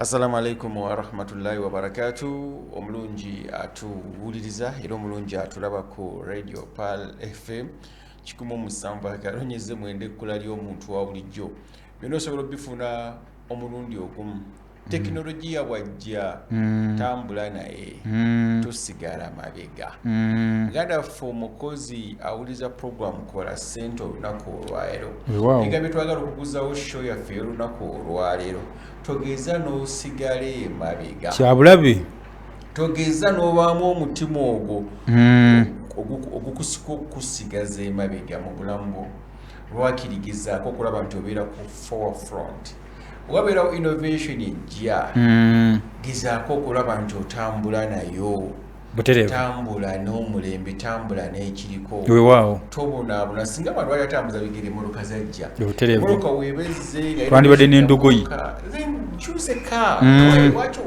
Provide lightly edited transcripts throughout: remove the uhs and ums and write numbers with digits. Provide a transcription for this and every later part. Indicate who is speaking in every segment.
Speaker 1: Assalamu alaikum warahmatullahi wabarakatu. Omulungi atuwuliriza era omulungi atulaba ku Radio Pearl FM 107.9, ekkula ly'omuntu wa bulijjo. Byonna osobola obifuna omulundi ogumu. Tekinologiya bwajja, tambula naye, tosigala mabega. Muganda waffe omukozi awuliza program Kola Sente olunaku olwaleero, egambye twagala okuguzawo show yaffe ey'olunaku olwaleero. Togeza n'osigala emabega.
Speaker 2: Kyabulabe.
Speaker 1: Togeza n'obaamu omutima ogwo ogukusika okukusigaza emabega mu bulamu bwo. Lwakirigezaako okulaba nti obeera ku forefront. Wabeerawo innovation ejja, gezaako okulaba nti otambula nayo. Tambula n'omulembe, tambula n'ekiriko. Tobonaabona. Singa abantu bali atambuza bigere, emmotoka zajja. Emmotoka weebezze nga
Speaker 2: Twandibadde n'endogoyi.
Speaker 1: Then choose a car. Lwaki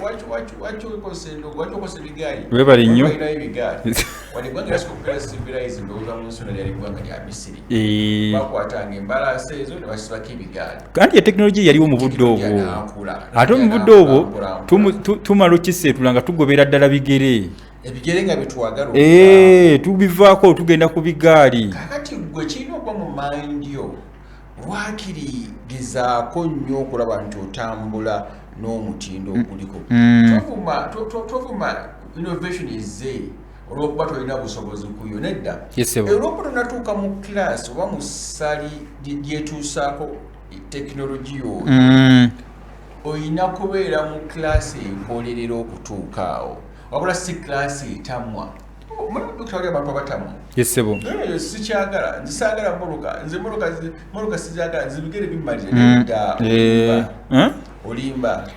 Speaker 1: okozesa endogoyi? Lwaki okozesa ebigaali?
Speaker 2: Weebale nnyo.
Speaker 1: Balinayo ebigaali. Wano eggwanga lyasooka okubeera civilized, ndowooza mu nsi yonna, lyali ggwanga lya Misiri. Bakwatanga embalaasi ezo ne basibako ebigaali.
Speaker 2: Kandi etekinologiya yaliwo mu budde obwo.
Speaker 1: N'akula.
Speaker 2: Ate mu budde obwo tumala okiseetula nga tugobera ddala bigere.
Speaker 1: Ebigere nga bitwagala.
Speaker 2: Tubivaako tugenda ku bigaali.
Speaker 1: Kakati gwe kirina okuba mu mind yo, lwakiri gezaako nnyo okulaba nti otambula n'omutindo oguliko. Tovuma innovation ezze olwokuba tolina busobozi kuyo, nedda.
Speaker 2: Yes, sir.
Speaker 1: Olwokuba tonatuuka mu class oba mu ssali lyetuusaako tekinologiya oyo, oyina kubeera mu class ekolerera okutuuka awo, wabula si class etamwa. Dokita, wali abantu abatamwa.
Speaker 2: Yes, sir.
Speaker 1: Sikyagala, nze saagala mmotoka, nze mmotoka sikyagala, nze bigere bimmalira. Nedda, olimba.
Speaker 2: Eh?
Speaker 1: Olimba.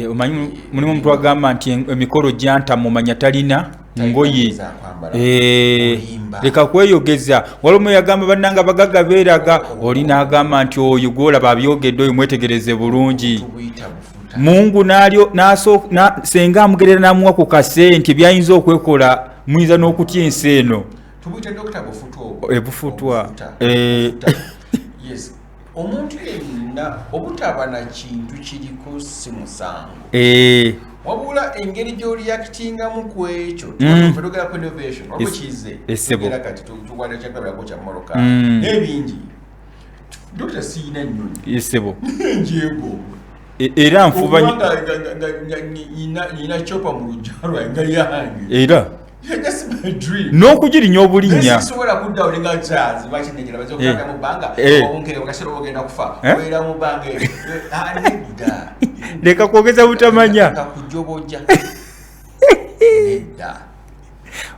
Speaker 2: Omanyi mulimu omuntu agamba nti emikolo gyantama, omanya talina ngoye.
Speaker 1: Zakwambala. Olimba.
Speaker 2: Leka kweyogeza. Waliwo omu yagamba, "Bannanga abagagga beeraga." Oli n'agamba nti oyo gwolaba abyogedde, oyo mwetegereze bulungi.
Speaker 1: Tubuyita bufuta.
Speaker 2: Mungu n'alyo senga amugerera n'amuwa ku kasente, byayinza okwekola muyinza n'okutya ensi eno.
Speaker 1: Tubuyita, dokita, bufuta obwo.
Speaker 2: Ebufutwa.
Speaker 1: Obufuta. Obufuta. Yes, omuntu yenna obutaba na kintu kiriko si musango, wabula engeri gy'oreactingamu ku ekyo. Tugera ku innovation wabwe kize.
Speaker 2: Yes, sebo.
Speaker 1: Tugera kati tukwata kyakulabirako kya mmotoka n'ebingi. Dokita, siina nnyonyi.
Speaker 2: Esebo.
Speaker 1: Njeegomba.
Speaker 2: Era nfuba
Speaker 1: Okuba nga nyina chopper mu luggya lwange nga yange.
Speaker 2: Era
Speaker 1: That's my dream.
Speaker 2: N'okugirinya obulinnya.
Speaker 1: Sisobola kuddawo linga kyazi bakinenjera baza okutanda mu bbanga. Obunkere bukasera oba ogenda kufa. Obeera mu bbanga eryo. Ah, nedda.
Speaker 2: Leka kwogeza butamanya.
Speaker 1: Kakujobojja, nedda.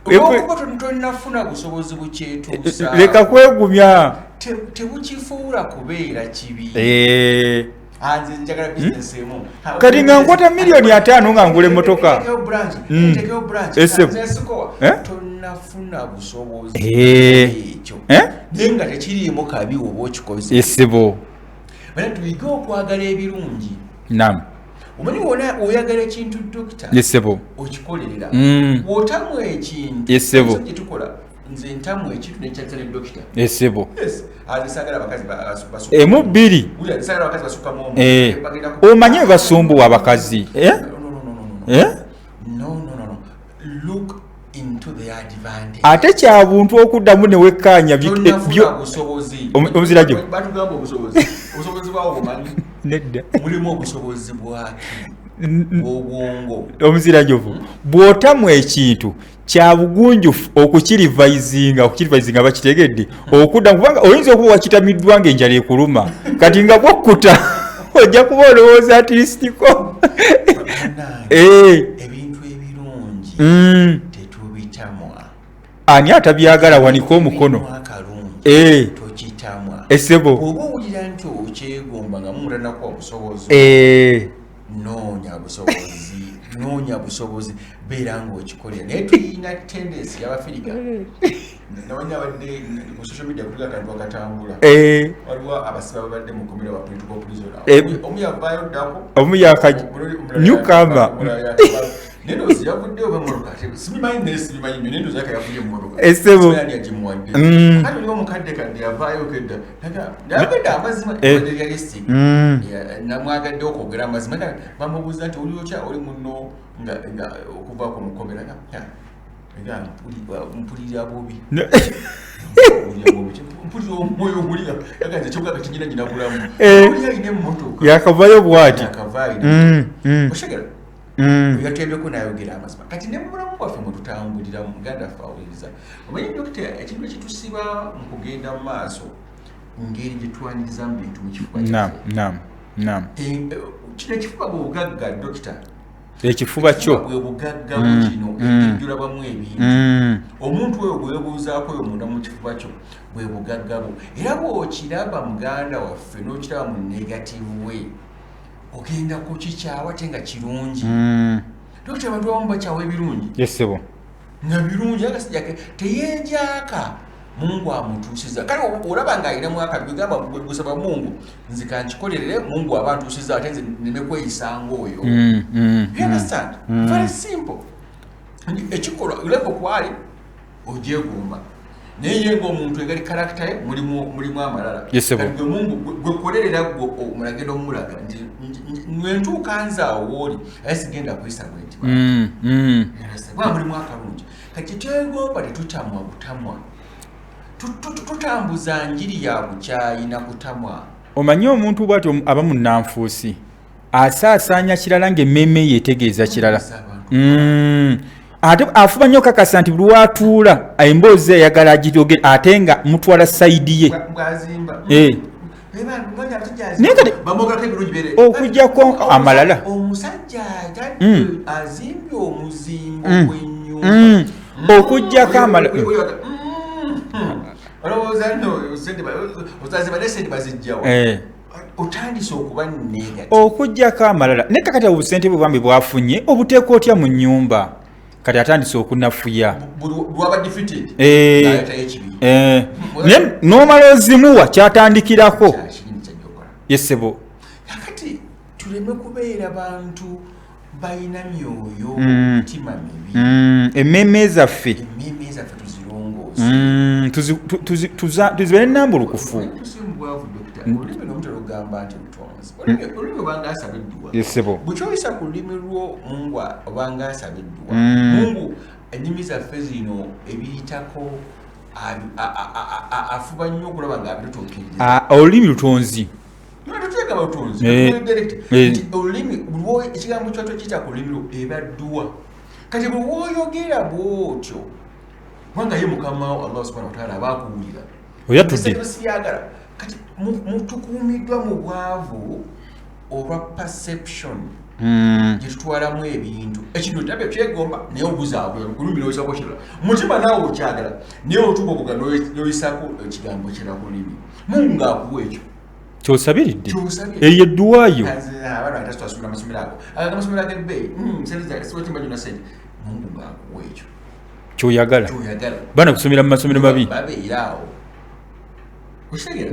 Speaker 1: Olwokuba tolinafuna busobozi bukyetuusa,
Speaker 2: Leka kwegumya.
Speaker 1: Tebukifuula kubeera kibi. Ah, nze njagala bizinesi emu.
Speaker 2: Kati nga nkwata miliyoni 50 nga ngula emmotoka.
Speaker 1: Ntekeyo branch, ntekeyo branch.
Speaker 2: Esebo.
Speaker 1: Nze sikowa.
Speaker 2: Eh?
Speaker 1: Tonafuna busobozi ekyo.
Speaker 2: Eh?
Speaker 1: Naye nga tekiriimu kabi oba okikoze.
Speaker 2: Esebo.
Speaker 1: Bana, tuyige okwagala ebirungi. Omanyi wona oyagala ekintu, dokita,
Speaker 2: Esebo.
Speaker 1: okikolerera. Bw'otamwa ekintu,
Speaker 2: Yes, sebo.
Speaker 1: gye tukola, nze ntamwa ekintu nekyalisa ne dokita.
Speaker 2: Esebo.
Speaker 1: Yes. Ah, nze saagala abakazi basukka
Speaker 2: Emu bbiri.
Speaker 1: Wulira, nze saagala abakazi basukkamu omu. Bagenda
Speaker 2: Omanyi bwe basumbuwa abakazi, eh?
Speaker 1: No, no, no, no, no, no.
Speaker 2: Eh?
Speaker 1: No, no, no, no. Look into the advantage.
Speaker 2: Ate kya buntu okuddamu ne wekkaanya
Speaker 1: Tonnafuna busobozi.
Speaker 2: Omuzirajo.
Speaker 1: Batugamba obusobozi. Obusobozi bwawo bumanyi.
Speaker 2: Nedda.
Speaker 1: Mulimu obusobozi bwaki? Bw'obwongo.
Speaker 2: Omuzirajovu, bw'otamwa ekintu, kya bugunjufu okukirivayizinga. Okukirivayizinga bakitegedde, okudda, kubanga oyinza okuba wakitamiddwa ng'enjala ekuluma. Kati nga bwokkuta ojja kuba olowooza atilisitiko.
Speaker 1: Bannange, ebintu ebirungi tetubitamwa.
Speaker 2: Ani atabyagala wanika omukono.
Speaker 1: Mulimu akalungi, tokitamwa.
Speaker 2: Esebo.
Speaker 1: Bw'oba owulira nti okyegomba nga mumutanakuwa busobozi, noonya busobozi, noonya busobozi, beera ng'okikolera. Naye tuyina tendency y'Abafirika. Namanyi abadde ku social media kuliga akantu akatambula. Waliwo abasibe ababadde mu kkomera ba political prisoner. Omu yavaayo ddako.
Speaker 2: Omu yaka newcomer.
Speaker 1: Omulala yakavaayo. Nendowooza yavuddeyo oba emmotoka, ate sibimanyi, naye sibimanyi nnyo. Nendowooza yaka yafunye emmotoka.
Speaker 2: Essebo.
Speaker 1: Simanyi ani yagimuwadde. Kati oli omukadde kadde yavaayo kedda nayogedde amazima, abadde realistic. Namwagadde okwogera amazima. Nga bamubuuza nti oli otya, oli muno nga okuvaako mukomera, nga mpulira bubi. Mpulira bubi. Mpulira omwoyo guli aganze kyogamba kinyina nyina bulamu. Oli alina emmotoka.
Speaker 2: Yakavayo bwati.
Speaker 1: Yakavaayo. Oshegera yatembyeko nayogera amazima. Kati ne mubulamu bwaffe mwetutambulira, muganda ffe awuliriza, omanyi dokita, ekintu ekitusiba mu kugenda mu maaso, ngeri gye twaniriza mu bintu mu kifuba kyaffe.
Speaker 2: Nam nam.
Speaker 1: Kino ekifuba bwe bugagga, dokita.
Speaker 2: Ekifuba kyo.
Speaker 1: Bwe bugagga bwe kino, engeri ebintu. Omuntu oyo gwebuuzaako oyo munda mu kifuba kyo bwe bugagga bwo. Era bw'okiraba, muganda waffe, n'okiraba mu negative way, ogenda kukikyawa te nga kirungi. Dokita, abantu abamu bakyawa ebirungi.
Speaker 2: Yesebo.
Speaker 1: Nga birungi, agasajja teyeejaaka, Mungu amutuusiza. Kale olaba ng'alinamu akabi, gamba gusaba Mungu, nze kankikolerere, Mungu aba antuusiza, ate nze neme kweyisanga oyo. You understand? Very simple. Ekikolwa level kwali ogyegomba, naye ye ng'omuntu engeri character ye mulimu amalala.
Speaker 2: Yes, sir.
Speaker 1: Kati gwe Mungu gwe kolerera, gwe omulage n'omulaga nti nwentuuka nze awo wooli, aye sigenda kuyisa bwe nti. Kuba mulimu akalungi. Kati twegomba, tetutamwa butamwa. Tutambuza njiri ya bukyayi na kutamwa.
Speaker 2: Omanyi omuntu bwati aba munnanfuusi, asaasaanya kirala ng'emmeeme ye etegeeza kirala.
Speaker 1: Tubuuza abantu.
Speaker 2: Ate afuba nnyo kakasa nti buli watuula emboozi eyagala agiryoge, ate nga mutwala side ye.
Speaker 1: Bwazimba.
Speaker 2: Naye kati
Speaker 1: bamwogerako ebirungi bere.
Speaker 2: Okuggyako amalala.
Speaker 1: Omusajja azimbye omuzimbo gw'ennyumba.
Speaker 2: Okuggyako amalala.
Speaker 1: Olowooza nno sente ozazibadde sente bazijjawa? Otandise okuba negative.
Speaker 2: Okuggyako amalala. Naye kakati obusente bwe bwambi bwafunye, obuteeka otya mu nnyumba? Kati atandise okunafuya.
Speaker 1: Buli lwaba defeated, n'ayatayo ekibi.
Speaker 2: Naye n'omala ozimuwa kyatandikirako.
Speaker 1: Kyakirimi kyajja okukola.
Speaker 2: Yesebo.
Speaker 1: Kakati tuleme kubeera bantu balina myoyo, mitima mibi.
Speaker 2: Emmeeme zaffe.
Speaker 1: Emmeeme zaffe tuzirongoosa.
Speaker 2: Tuzibeere nambulukufu.
Speaker 1: Tusimbwavu, dokita, olulimi lwomutera okugamba nti lutonzi. Olulimi obanga asaba edduwa.
Speaker 2: Yesebo.
Speaker 1: Bwe kyoyisa ku lulimi lwo, Mungu obanga asaba edduwa. Mungu ennimi zaffe zino ebiyitako afuba nnyo okulaba nga abitutuukiririza.
Speaker 2: Ah, olulimi lutonzi.
Speaker 1: Tuteeka balutonzi. Direct. Nti olulimi ekigambo kyatyo kiyita ku lulimi lwo eba dduwa. Kati bwe woyogera bwotyo, kubanga ye Mukama wo Allah subhanahu wataala aba akuwulira.
Speaker 2: Oyatudde.
Speaker 1: Siyagala. Kati mutukuumiddwa mu bwavu olwa perception gye tutwalamu ebintu. Ekintu tabye kyegomba, naye obuzaabwe kulumi n'oyisako kirala, mutima naawe okyagala, naye otuuka okuga n'oyisako ekigambo kirala ku lulimi. Mungu ng'akuwa ekyo
Speaker 2: kyosabiridde.
Speaker 1: Kyosabye.
Speaker 2: Eyo edduwaayo.
Speaker 1: Abaana batasi twasomera amasomero ago, amasomero ag'ebbeeyi, sente zange sibatimba gyonna sente. Mungu ng'akuwa ekyo
Speaker 2: kyoyagala.
Speaker 1: Kyoyagala.
Speaker 2: Baana kusomera mu masomero mabi.
Speaker 1: Babeera awo, okitegeera?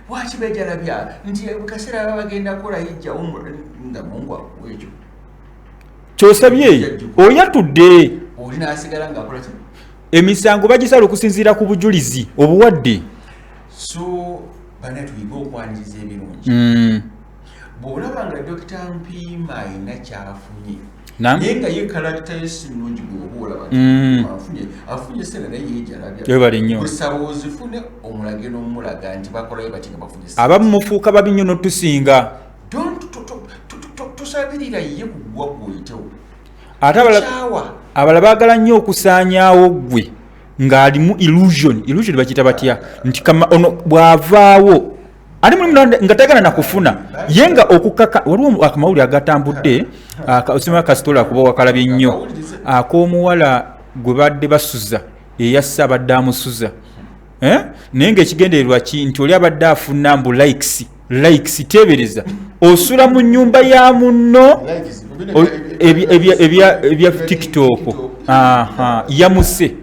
Speaker 1: Lwaki bejalabya nti buli kaseera baba bagenda kukola hijja, umra, nga Mungu akuwa ekyo
Speaker 2: Kyosabye oyatudde.
Speaker 1: Oli n'asigala ng'akola ki?
Speaker 2: Emisango bagisala okusinziira ku bujulizi obuwadde.
Speaker 1: So bana, tuyige okwaniriza ebirungi. Bw'olaba nga Dokita Mpiima alina kyafunye, naye nga ye character ye si nnungi, bw'oba olaba nti afunye sente naye yeejalabya,
Speaker 2: Webale nnyo.
Speaker 1: Gusaba ozifune, omulage n'omulaga nti bakolayo bati nga bafunye sente.
Speaker 2: Abamu mufuuka babi nnyo n'otusinga.
Speaker 1: Don't tosabirira ye kugwa gwoyitewo.
Speaker 2: Ate
Speaker 1: Kyawa.
Speaker 2: abalala baagala nnyo okusaanyaawo ggwe ng'alimu illusion. Illusion bakiyita batya? Nti kama ono bw'avaawo, ate mulimu nga tayagala nakufuna ye nga okukaka. Waliwo akamawulire agatambudde, osima kasitola kuba wakalabye nnyo, ak'omuwala gwe badde basuza eyasse abadde amusuza. Eh? Naye ngaekigendererwa ki nti oli abadde afuna mbu likes, likes. Teebereza osula mu nyumba ya munno. Ebya TikTok. Aha, yamuse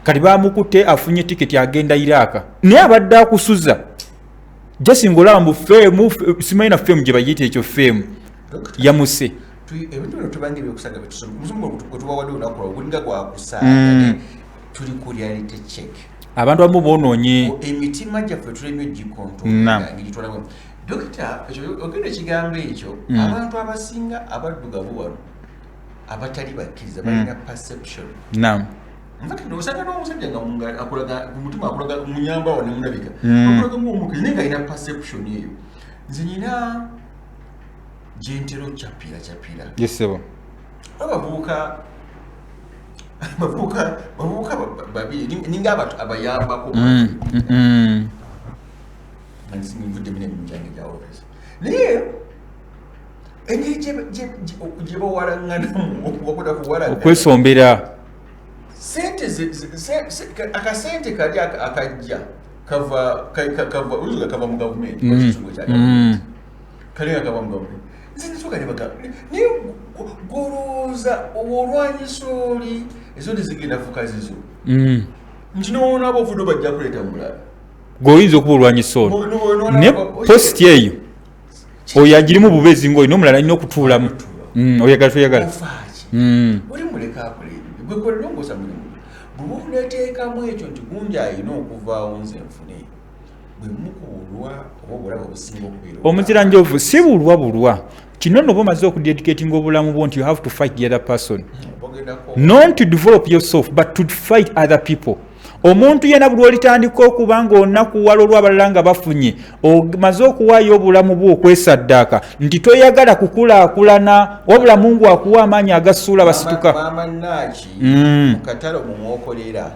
Speaker 2: kati bamukute, afunye tiketi agenda Iraka, naye abadde akusuza jasi ngaolaba mbu fame, simanyi na fame gye bayita ekyo, fame yamuse.
Speaker 1: Ebintu bino tubanga ebyokusaaga byetusoma, omusomo gwe tubawadde olunaku lwa gulinga gwakusaaga. Tuli ku reality check.
Speaker 2: Abantu abamu boonoonye.
Speaker 1: Emitima gyaffe tulemye ogicontrol ngigitwalamu. Dokita, ekyo ogenda ekigambo ekyo, abantu abasinga abaddugavu wano abatali bakkiriza balina perception. Infact, osanga n'omusajja nga akulaga ku mutima, akulaga munyamba wa nemulabika, akulaga ngaomukazi, naye nga alina perception eyo. Nze nyina gyentera okyapira kyapira.
Speaker 2: Yes ssebo.
Speaker 1: Abavubuka babiri ninga abantu abayambako. Nvudde mine emirimu gyange gya office, naye engeri gye bawalaŋŋanamu, wakuda kuwalagana.
Speaker 2: Okwesombera.
Speaker 1: Sente akasente kali akajja kava kava oyinza kava mu gavumenti, ekizungu kya gavumenti, kali nga kava mu gavumenti. Nze nsooka ne bagamba, naye golowooza olwanyisa oli, ezo tezigenda fuka zizo, nti nowonaaba ofudde bajja kuleeta mulala.
Speaker 2: Gweoyinza okuba olwanyisa ono ne post eyo, oyo agirimu bubeezi ngaoyo n'omulala alina okutuulamu. Oyagala toyagala.
Speaker 1: Ofaaki? Oli muleka akola ebibyo, gwe kolongoosa mulimu. Bwe oneteekamu ekyo nti gundi alina okuvaawo nze nfune, bwe mukuulwa oba obulabe obusinga okubeera.
Speaker 2: Omuzira njovu si bulwa bulwa. Kino nno oba omaze okudedicatinga obulamu bwo nti you have to fight the other person,
Speaker 1: Ogendako.
Speaker 2: not to develop yourself but to fight other people. Omuntu yena buli olitandika okuba nga onakuwala olw'abalala nga bafunye, omaze okuwaayo obulamu bwo okwesaddaaka nti toyagala kukulaakulana, wabula Mungu akuwa amaanyi agasuula basituka.
Speaker 1: Maama Naaki, mu katale omwo mwokolera,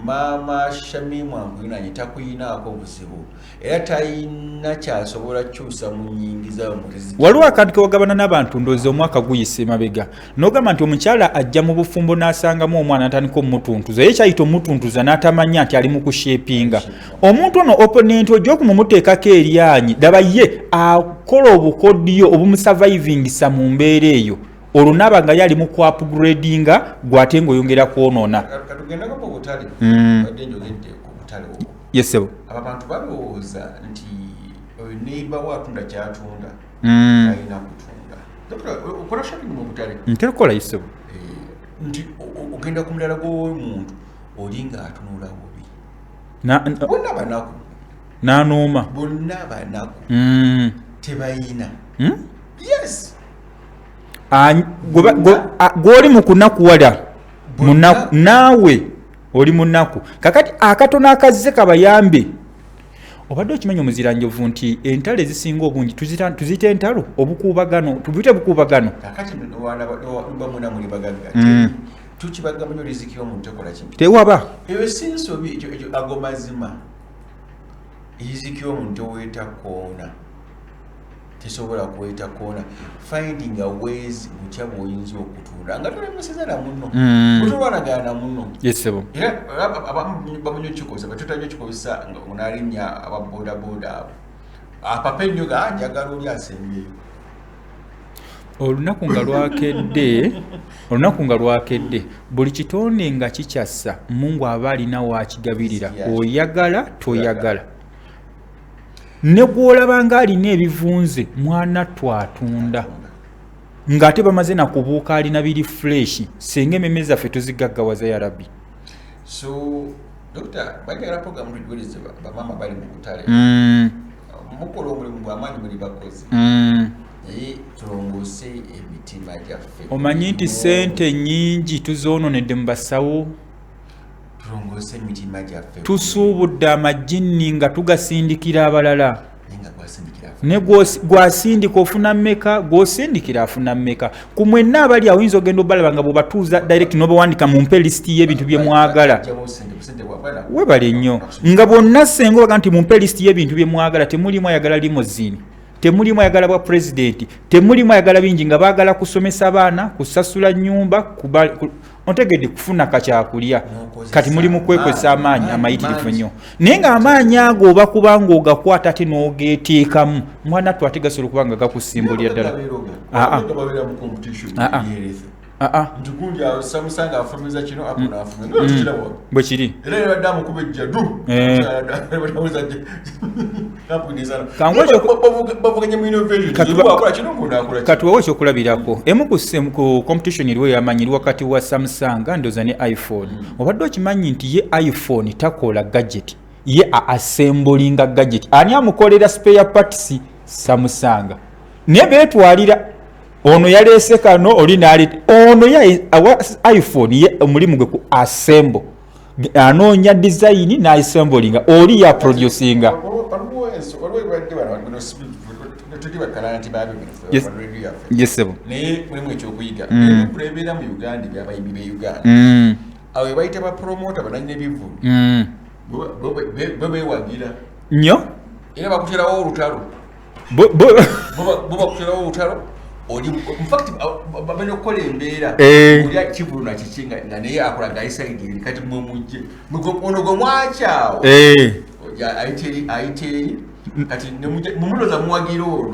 Speaker 1: Maama Shamimu ankuyinanye takuyinaako buzibu, era talina kyasobola kukyusa mu nyingiza mu riziki.
Speaker 2: Waliwo akantu kewagabana n'abantu, ndowooza omwaka guyise mabega, n'ogamba nti omukyala ajja mu bufumbo n'asangamu omwana n'atandika omutuntuza, ye kyayita omutuntuza n'atamanya nti ali mu kushapinga omuntu ono. Opponent ojja okumumuteekako eryanyi, laba ye akola obukodyo obumusurvivingisa mu mbeera eyo, olwo naaba nga ye ali mu kuupgradinga, gwate ng'oyongera kwonoona.
Speaker 1: Katugendako mu butale. Badde njogedde ku butale obwo.
Speaker 2: Yes ssebo.
Speaker 1: Abo abantu balowooza nti oyo neighbor we atunda kyatunda, alina kutunda. Dokita, okola shopping mu butale?
Speaker 2: Ntera kukola, yes ssebo.
Speaker 1: Nti ogenda ku mulala gw'omuntu oli ng'atunula bubi. Bonna banaku.
Speaker 2: N'anooma.
Speaker 1: Bonna banaku. Tebayina. Yes.
Speaker 2: Gw'oli mu kunakuwala munaku, naawe oli munaku. Kakati akatono akazze kabayambe. Obadde okimanyi, omuziranjovu, nti entalo ezisinga obungi tuziyita entalo, obukuubagano, tubuyite bukuubagano.
Speaker 1: Kakati bamuna muli bagagga, tukibagamba nyo, riziki y'omuntu tekola kintu.
Speaker 2: Tewaba.
Speaker 1: Eyo si nsobi, ekyo ago mazima. Riziki y'omuntu teweeta koona, tesobola kweta koona. Finding a ways butya bw'oyinza okutunda nga tolemeseza na munno, bwetolwanagana na munno.
Speaker 2: Yes ssebo.
Speaker 1: Era abamu bamanyi okikozesa, batutanya okikozesa nga onalinnya aba bodaboda abo apapa ennyo ga njagala oli asembyeyo.
Speaker 2: Olunaku nga lwakedde, buli kitonde nga kikyassa, Mungu aba alina wakigabirira. Oyagala toyagala, ne gwolaba nga alina ebivunze, mwana twatunda ng'ate bamaze nakubuuka, alina biri fresh. Senga ememe zaffe tuzigaggawaza, ya Rabbi.
Speaker 1: So Dokita, bajagala program tugiwereze bamaama bali mu butale. Mukola omulimu gwamaanyi, muli bakozi, naye tulongoose emitima gyaffe.
Speaker 2: Omanyi nti sente nyingi tuzoononedde mu basawo.
Speaker 1: Tulongoose emitima gyaffe.
Speaker 2: Tusuubudde amajinni nga tugasindikira abalala.
Speaker 1: Naye nga gwasindikira affe.
Speaker 2: Ne gwasindika ofuna mmeka? Gwosindikira afuna mmeka? Ku mwenna abali awo, oyinza ogenda obalaba nga bwobatuuza direct n'obawandika, mumpe lisiti y'ebintu bye mwagala.
Speaker 1: Jjamu sente bw'abaana.
Speaker 2: Webale nnyo nga bwonna senga obaga nti mumpe lisiti y'ebintu bye mwagala, temulimu ayagala limousine, temulimu ayagala bwa pulezidenti, temulimu ayagala bingi, nga baagala kusomesa baana, kusasula nyumba, ontegedde, kufuna kakyakulya.
Speaker 1: N'okozesa
Speaker 2: Kati muli mu kwekozesa amaanyi
Speaker 1: amaanyi
Speaker 2: amayitirivu
Speaker 1: mangi.
Speaker 2: nnyo, naye ng'amaanyi ago oba kubanga ogakwata ate n'ogeeteekamu, mwana ttu, ate gasobola okuba nga gakusimbulira ddala.
Speaker 1: Babeera mu competition
Speaker 2: Ah, ah.
Speaker 1: eyerethe.
Speaker 2: Aa.
Speaker 1: Nti gundi awo Samsung afulumiza kino, Apple n'afulumiza nga tukiraba.
Speaker 2: Bwe kiri.
Speaker 1: Era yabadde amukuba ejjadu.
Speaker 2: Eh.
Speaker 1: Bavuganye mu innovation. Akola kino, gundi akola kino.
Speaker 2: Katuwewo ekyokulabirako emu ku competition eriwo eyamanyi eri wakati wa Samsung, ndooza, ne iPhone. Obadde okimanyi nti ye iPhone takola gadget, ye assemblinga gadget? Ani amukolera spare parts? Samsung. Naye beetwalira ono yaleese kano, oli naleeta ono. Ye awa iPhone, ye omulimu gwe ku assemble, anoonya design n'assemblinga, oli ya producinga.
Speaker 1: Waliwo ebadde bano tuli bakalanti babi radio yaffe.
Speaker 2: Yes, sebo.
Speaker 1: Naye mulimu ekyokuyiga. Ebivvulu ebibeera mu Uganda, ebyabayimbi be Uganda, abo bebayita bapromota, bananyini ebivvulu, bo bewagira
Speaker 2: nnyo.
Speaker 1: Era bakuterawo olutalo. Bo bakuterawo olutalo. Oli infact balina okukola embeera oli kivulu nakiki nga naye akola nga ayisayidi eri. Kati mwe mujje ono gwe mwakyawo ayita eri. Kati mumuloza muwagira ono.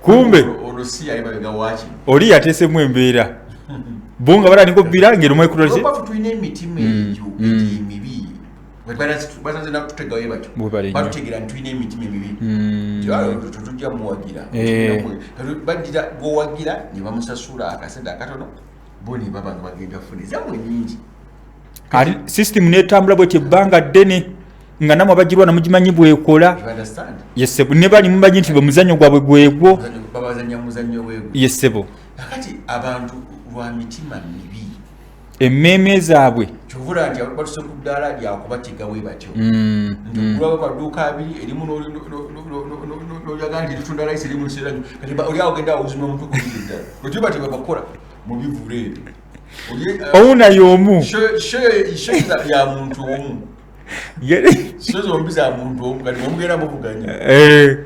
Speaker 2: Kumbe
Speaker 1: ono si ali mabega waki.
Speaker 2: Oli yateesemu embeera bo nga batandika obbira ngeri omwekuloze.
Speaker 1: Olwokuba tulina emitima egyo emibi, basanze nakututegayo batyo.
Speaker 2: Bwebale nnyo.
Speaker 1: Batutegeera nti tulina emitima emibi. Tetujja muwagira. Baddira gwowagira ne bamusasula akasente akatono, bo ne baba nga bagenda kufuna ezammwe nyingi.
Speaker 2: Ate system netambula bweti ebbanga ddene nga namwe abagirwana mugimanyi bwekola.
Speaker 1: You understand?
Speaker 2: Yes, ssebo. Ne bali mumanyi nti bwe muzannyo gwabwe gwegwo.
Speaker 1: Babazanya muzannyo bwegwo.
Speaker 2: Yes, ssebo.
Speaker 1: Kakati abantu lwa mitima mibi,
Speaker 2: emmeeme zaabwe.
Speaker 1: Kyovula nti batuse ku ddaala lyakubatega bwe batyo, nti ogulawo amaduuka abiri, erimu nolyaga nti litunda layisi, erimu liseranyo. Kati oli awo ogenda awuzima omutwe kubiri ddala lwetuba tebabakola mu bivulu ebyo.
Speaker 2: Owuna y'omu.
Speaker 1: Show ya muntu omu, show zombi za muntu omu. Kati mwemugenda muvuganya.
Speaker 2: Eh,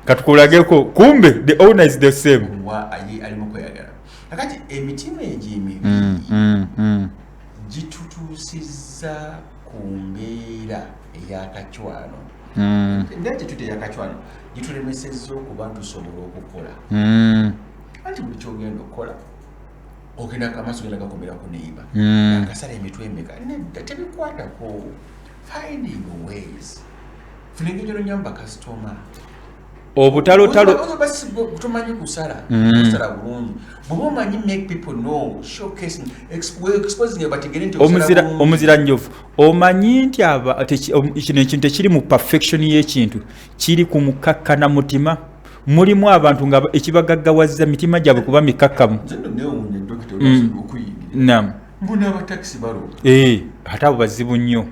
Speaker 2: katukulageko kumbe the owner is the same.
Speaker 1: Wa aye alimu kweyagala. Kakati emitima egyo emibi gitutuusizza ku mbeera ey'akacwano. Embeera gyetuyita ey'akacwano gitulemesezza okuba ntusobola okukola. Anti buli kyogenda okukola, ogenda amaaso genda gakomera ku neiba. Akasala emitwe emeka? Nedda, tebikwatako. Finding ways, funa engeri gyononyamu bakasitoma.
Speaker 2: Obutalotalo.
Speaker 1: Tomanyi kusala kusala bulungi. Bw'oba omanyi, make people know, showcase, exposing, bategere nti osala
Speaker 2: Omuzira
Speaker 1: bulungi.
Speaker 2: Omuzira njovu, omanyi nti kino ekintu tekiri mu perfection y'ekintu, kiri ku mukakkana mutima. Mulimu abantu nga ekibagaggawaza mitima gyabwe kuba mikakkamu.
Speaker 1: Nze nno neewuunya, dokita, okuyingira mbuna abatakisi baloga.
Speaker 2: Eh, ate abo bazibu nnyo.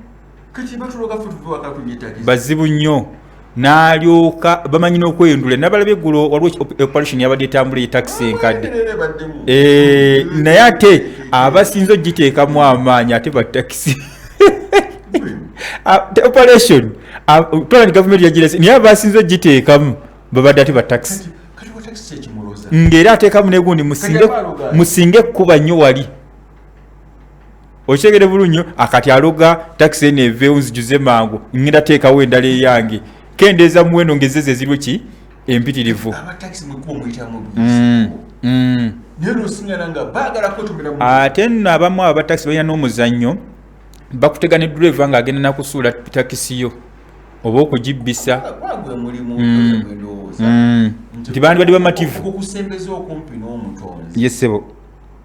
Speaker 1: Kati batuloga ffe tuve waka tunye takisi.
Speaker 2: Bazibu nnyo, n'alyoka bamanyi n'okweyundula. Nabalabye eggulo, waliwo operation yabadde etambula etakisi enkadde.
Speaker 1: Baddemu.
Speaker 2: Eh, naye ate abasinze ogiteekamu amaanyi ate batakisi operation twala nti gavumenti yagirese, naye abasinze ogiteekamu babadde ate batakisi.
Speaker 1: Kati wa takisi ekimuloza
Speaker 2: Ng'era ateekamu negundi musinge
Speaker 1: Kati aba aloga.
Speaker 2: Musinge ekkuba nnyo wali okitegere bulungi nnyo. Akati aloga takisi eno eveewo nzijuze mangu, ngenda teekawo endala eyange, kendeeza muwendo ngezeze eziriwo ki empitirivu.
Speaker 1: Abatakisi mwekuba muyitamu naye nosingana nga baagala kwetumira mu
Speaker 2: Ate nno abamu abo abatakisi balina n'omuzannyo, bakutega ne dureva ng'agenda nakusuula takisi yo oba okugibbisa.
Speaker 1: Gwe mulimu gwendowooza
Speaker 2: Nti bandibadde bamativu.
Speaker 1: Okukusembeza okumpi n'omutonzi,
Speaker 2: Yes, ssebo.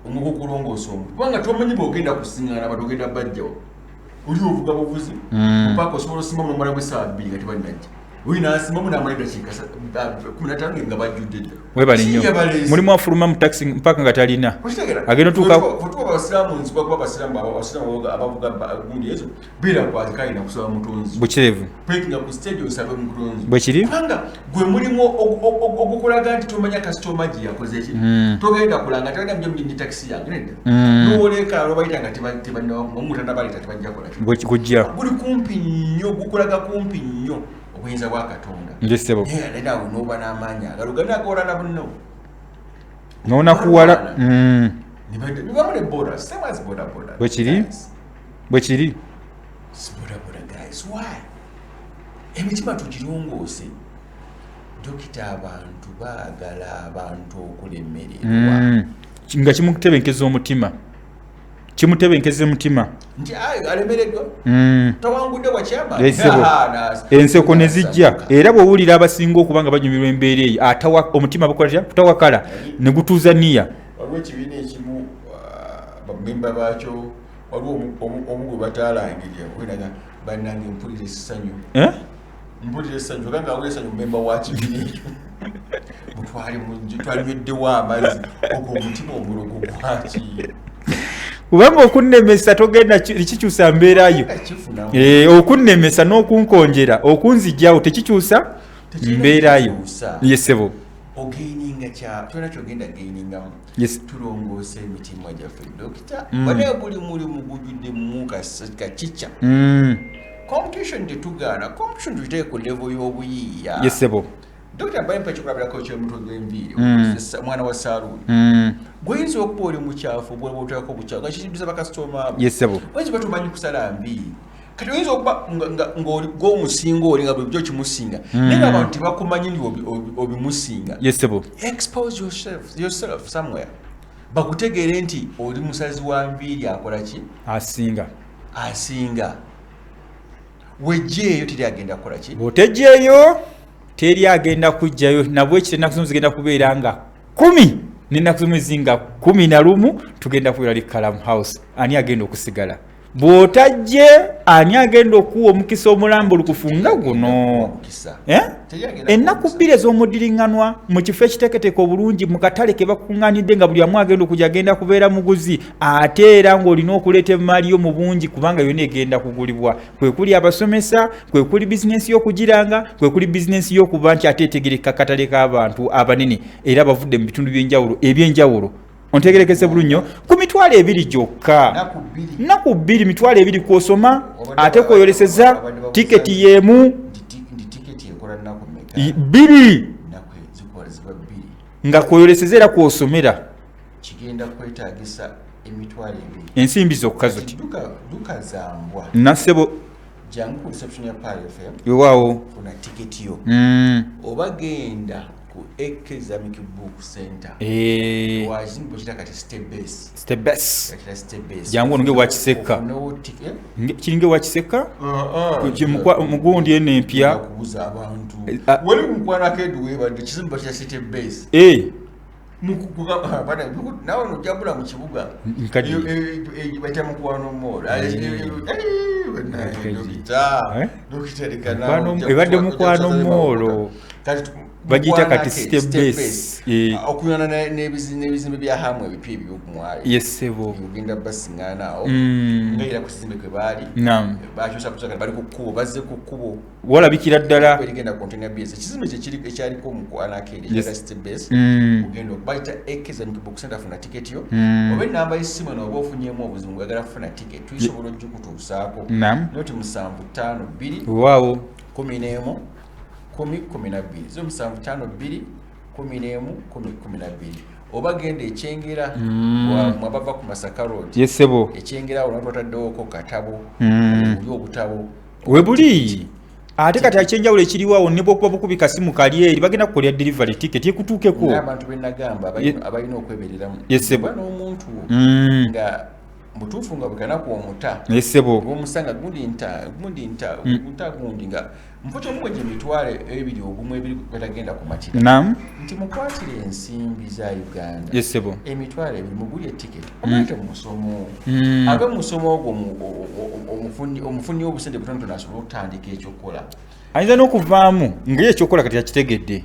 Speaker 1: omukukulongoosa omuntu, kubanga tomanyi bwogenda kusiŋŋana abantu, ogenda bajjawo. Oli ovuga buvuzi paka osobola osimamu nomalamu essaawa 2 nga tebalinajja, oli nasimamu namala eddakiika 15 nga bajjudde dda.
Speaker 2: Webale nnyo.
Speaker 1: Siyabaleese.
Speaker 2: Mulimu afuluma mu takisi mpaka nga talina.
Speaker 1: Okitegeera?
Speaker 2: Agenda
Speaker 1: Tuba abasiraamu, nzibwa kuba abasiraamu abavuga gundi ezo beera kwazi kalina kusaba mutonzi.
Speaker 2: Bukirevu.
Speaker 1: Pekinga ku stage osabe mutonzi.
Speaker 2: Bwe kiri.
Speaker 1: Kubanga gwe mulimu ogukulaga nti tomanya kasitoma gye yakoze ki. Togenda kulanga togenda mujja mujja takisi yange, nedda. Nowoleka lwobayita nga tebannaomutanabaleeta, tebajja kola ki.
Speaker 2: Kujja.
Speaker 1: Guli kumpi nnyo, gukulaga kumpi nnyo obuyinza bwa Katonda.
Speaker 2: Nje, ssebo.
Speaker 1: Naye ate naawe n'oba n'amaanyi agalo ganagolana bunno.
Speaker 2: Nonakuwala.
Speaker 1: Nibamu ne boda, same as boda boda
Speaker 2: Bwe kiri?
Speaker 1: guys.
Speaker 2: Bwe kiri.
Speaker 1: Boda boda guys, why? Emitima tugirongoose, dokita. Abantu baagala abantu okulemererwa.
Speaker 2: Nga kimutebenkeza omutima, kimutebenkeza omutima.
Speaker 1: Nti alemereddwa, tawangudde wakyama.
Speaker 2: Enseko ne zijja. Era bw'owulira abasinga okuba nga banyumirwa embeera eyo, atawa omutima bakola kutawakala ne gutuuza niya.
Speaker 1: Waliwo ekibiina ekimu, bamemba baakyo, waliwo omu gwe bataalangirira, bannange mpulira essanyu, mpulira essanyu, nga awulira essanyu memba wa kibiina ekyo. Mutwali twalinyweddewo amazzi, ogwo omutima omulogo gwaki?
Speaker 2: Kubanga okunnemesa togenda kikyusa mbeerayo. Okunnemesa n'okunkonjera okunzijjawo tekikyusa mbeerayo. Yesebo.
Speaker 1: Ogaininga kyona kyogenda gainingamu. Tulongoose emitima gyaffe, dokita. Banaye buli mulimu gujjudde mu kakica. Competition tetugaana, competition tugiteeke ku level y'obuyiiya.
Speaker 2: Yesebo.
Speaker 1: Dokita, bayimpa ekyokulabirako ekyomutwe gw'enviiri, omwana wa saaluuni. Gwoyinza okuba oli mukyafu, bwoteekako bukyafu nga kikidduza bakasitoma abo.
Speaker 2: Yesebo.
Speaker 1: Oyinza oba tomanyi kusala nviiri, kati oyinza okuba ng'omusinga oli nga bulijjo kimusinga, naye nga abantu tebakumanyi nti obimusinga.
Speaker 2: Yesebo.
Speaker 1: Expose yourself somewhere, bakutegeere nti oli musazi wa nviiri akola ki?
Speaker 2: Asinga.
Speaker 1: Asinga. Wejjeeyo, teri agenda kukola ki?
Speaker 2: Bw'otejjeeyo teri agenda kujjayo. Nabwekiti ennaku zomwezi zigenda kubeera nga 10 n'ennaku z'omwezi nga 11 tugenda kubeera li Kalamu House. Ani agenda okusigala bw'otajje? Ani agenda okuwa omukisa omulambulukufu nga guno? Eh? Ennaku 2 ez'omudiriŋŋanwa mu kifo ekiteeketeeke obulungi, mu katale ke bakuŋŋaanidde, nga buli amu agenda okujja agenda kubeera muguzi, ate era ng'olina okuleeta emaali yo mu bungi kubanga yonna egenda kugulibwa. Kwe kuli abasomesa, kwe kuli bizinensi y'okugiranga, kwe kuli bizinensi y'okuba nti ate etegereka katale k'abantu abanene era bavudde mu bitundu by'enjawulo ebyenjawulo. Ontegerekese bulungi nnyo ku 20,000 gyokka, nnaku 2, 20,000, kw'osoma ate kw'oyoleseza tiketi y'emu 2 nga kw'oyoleseza era kw'osomera.
Speaker 1: Kigenda kwetagisa 20,000.
Speaker 2: Ensimbi zokka zoti.
Speaker 1: Duka zambwa.
Speaker 2: Nassebo.
Speaker 1: Jangu ku reception ya Pearl FM.
Speaker 2: Wewaawo.
Speaker 1: Funa tiketi yo. Oba genda ku AK Islamic Book Center. Wazimba kita kati step base.
Speaker 2: Step base.
Speaker 1: Kati step base.
Speaker 2: Jangu onge wakiseka.
Speaker 1: Ofunewo ticket.
Speaker 2: Kiringe wakiseka? Mugundi eno empya.
Speaker 1: Kubuza abantu. Wali mukwana kedu webadde kizimba kya step base. Nawe nojabula mu kibuga. Bayita mukwano mall.
Speaker 2: Ebadde mukwano mall. Bagiyita kati step base.
Speaker 1: Okuyana n'ebizimbe bya hamu ebipya ebyokumwali.
Speaker 2: Yesebo.
Speaker 1: Ogenda basiŋŋaana awo. Nga era ku kizimbe kwe baali. Bakyusa kukyusa kati bali ku kkubo, bazze ku kkubo.
Speaker 2: Walabikira ddala.
Speaker 1: Erigenda container base. Ekizimbe kye kiri ekyaliko omukwano akeeri ekya step base. Ogenda bayita AK Islamic Book Center, funa tiketi yo. Oba ennamba y'essimu eno oba ofunyeemu obuzibu ng'oyagala kufuna tiketi, tuyisobola ogikutuusaako. Noti 752. 11 10 12. 0752 11 10 12. Oba genda Ekyengera, mwabava ku Masaka Road.
Speaker 2: Yesebo.
Speaker 1: Ekyengera awo natwataddewoko katabo. Oli obutabo.
Speaker 2: Webuli. Ate kati ekyenjawulo ekiriwo awo ne bw'okuba bukubi kasimu kali eri bagenda kukolera delivery ticket ekutuukeko.
Speaker 1: N'abantu be nagamba abalina okwebereramu.
Speaker 2: Yesebo.
Speaker 1: Oba n'omuntu nga mutuufu nga bwe kanaku omuta.
Speaker 2: Yesebo.
Speaker 1: Omusanga gundi nta, gundi nta, nta gundi nga mufo ky'omuwe gye 20,000 ogumu ebiri batagenda kumatira. Nti mukwatire ensimbi za Uganda.
Speaker 2: Yesebo.
Speaker 1: 20,000 mugulye ticket. Omuyite mu musomo. Ave mu musomo ogwo omufuni obusente butonotono asobole okutandika ekyokukola.
Speaker 2: Ayinza n'okuvaamu nga ye ekyokukola kati yakitegedde.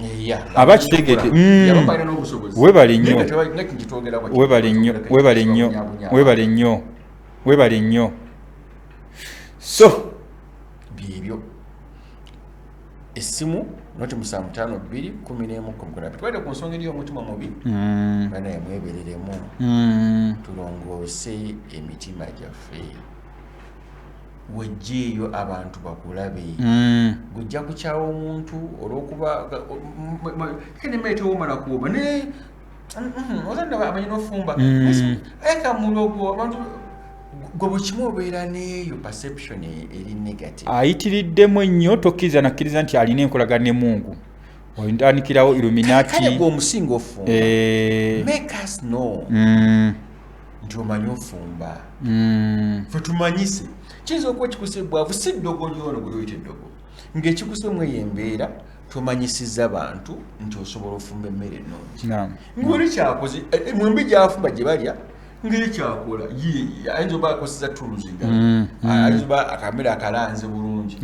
Speaker 2: Aba akitegedde.
Speaker 1: Yaba alina n'obusobozi.
Speaker 2: Webale nnyo.
Speaker 1: Naye nga kitwogera bwe
Speaker 2: Webale nnyo,
Speaker 1: kitwogera
Speaker 2: webale nnyo,
Speaker 1: kibonyabonya.
Speaker 2: webale nnyo, webale nnyo. So
Speaker 1: byebyo. Essimu noti 752 11 12. Twalire ku nsonga eri omutima mubi. Banaye mwebereremu. Tulongoose emitima gyaffe. Wejjeeyo abantu bakulabe. Gujja kukyawa omuntu olw'okuba kene mmere tewooma na kuwooma. Naye, ozanna amanyi n'ofumba. Eka mulogo, abantu gwe buli kimu obeera n'eyo perception eri negative.
Speaker 2: Ayitiriddemu ennyo, tokkiriza nakkiriza nti alina enkolagana ne Mungu. Oyintandikirawo Illuminati.
Speaker 1: Kale gwe omusinga ofumba, make us know nti omanyi ofumba. Fe tumanyise. Kiyinza okuba ekikusa ebwavu si ddogo lyono gwe luyita eddogo, ng'ekikusa mweyo embeera tomanyisiza bantu nti osobola ofumba emmere ennungi. Ng'oli kyakoze mwembi gyafumba gye balya, ngeri kyakola ayinza oba akozesa tools endala, ayinza oba akamere akalanze bulungi.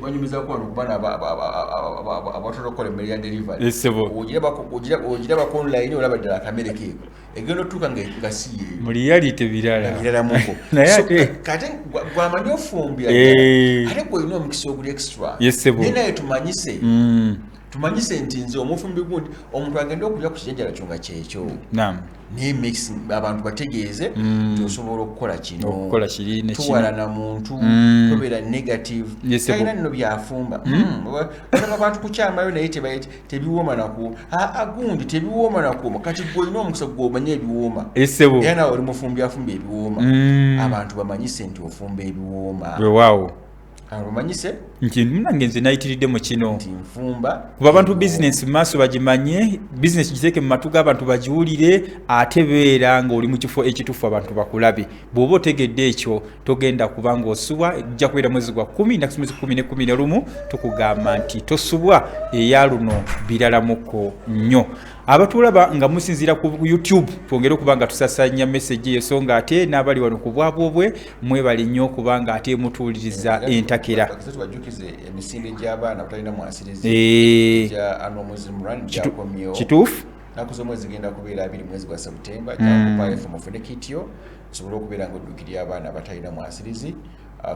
Speaker 1: Wanyumizako wano kubana abatera okukola emmere ya delivery, ogirabako online, olaba ddala akamere keeko egenda otuuka nga si yeeyo.
Speaker 2: Mu reality birala.
Speaker 1: Biralamuko. Kate gwamanyi ofumbira, ate gwe olina omukisa oguli extra, naye naye tumanyise, tumanyise nti nze omufumbi gundi, omuntu agenda okulya ku kijajjala kyo nga kyekyo. Naye mix abantu bategeeze nti osobola okukola kino, tuwalana muntu, tobeera negative, talina nno byafumba. Olaba abantu kukyamayo naye tebiwooma naku agundi tebiwooma nakuuma. Kati gwe olina omukisa, gwe omanye ebiwooma, era nawe oli mufumbi afumba ebiwooma. Abantu bamanyise nti ofumba ebiwooma.
Speaker 2: Weewaawo.
Speaker 1: Bamanyise
Speaker 2: nti munange nze nayitiridde mu kino,
Speaker 1: nti nfumba.
Speaker 2: Kuba abantu bizinesi mu maaso bagimanye, bizinesi giteeke mu matu g'abantu bagiwulire, ate beera ng'oli mu kifo ekituufu abantu bakulabe. Bw'oba otegedde ekyo, togenda kuba ng'osubwa. Ejja kubeera mwezi gwa 10, naku mwezi 10 ne 11. Tukugamba nti tosubwa, eya luno biralamuko nnyo. Abatulaba nga musinziira ku YouTube, twongere okuba nga tusasanya message eyo, so nga ate n'abali wano ku bwabwobwe mwebale nnyo okuba nga ate mutuwuliriza entakera.
Speaker 1: Tubajjukize emisinde gy'abaana batalina mwasirizi gya annual Muslim Run gyakomyewo.
Speaker 2: Kituufu.
Speaker 1: Naku z'omwezi zigenda kubeera 20 mwezi gwa September. Gyakupaefu mufune kityo osobole okubeera nga oddukirya abaana abatalina mwasirizi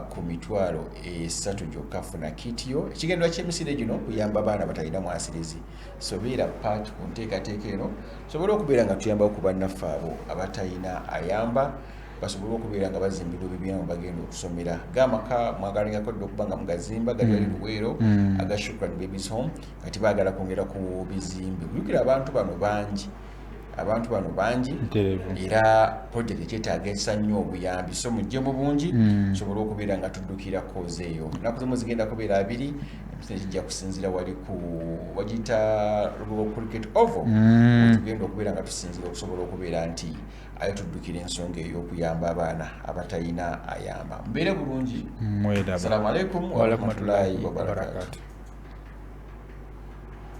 Speaker 1: ku 30,000 gyokka. Funa kityo. Ekigendwa ky'emisinde gino kuyamba abaana batalina mwasirizi, so beera part ku nteekateeka eno sobole okubeera nga tuyambako ku bannaffe abo abatalina ayamba, basobole okubeera nga bazimbirwa ebibiina mwe bagenda okusomera. Gamaka mwagalingako dde okuba nga mugazimba gali gali Luweero, aga Shukran Babies Home, kati baagala kwongera ku bizimbe. Jjukira abantu bano bangi, abantu bano bangi, era project ekyetaagisa nnyo obuyambi, so mujje mu bungi tusobole okubeera nga tuddukira cause eyo. Ennaku zomwe zigenda kubeera 20, emisinde kijja kusinziira wali ku wagiyita Lugogo Cricket Oval. Tugenda okubeera nga tusinziira okusobola okubeera nti aye tuddukira ensonga ey'okuyamba abaana abatalina ayamba. Mubeere bulungi. Assalamu alaikum warahmatullahi wabarakatuh.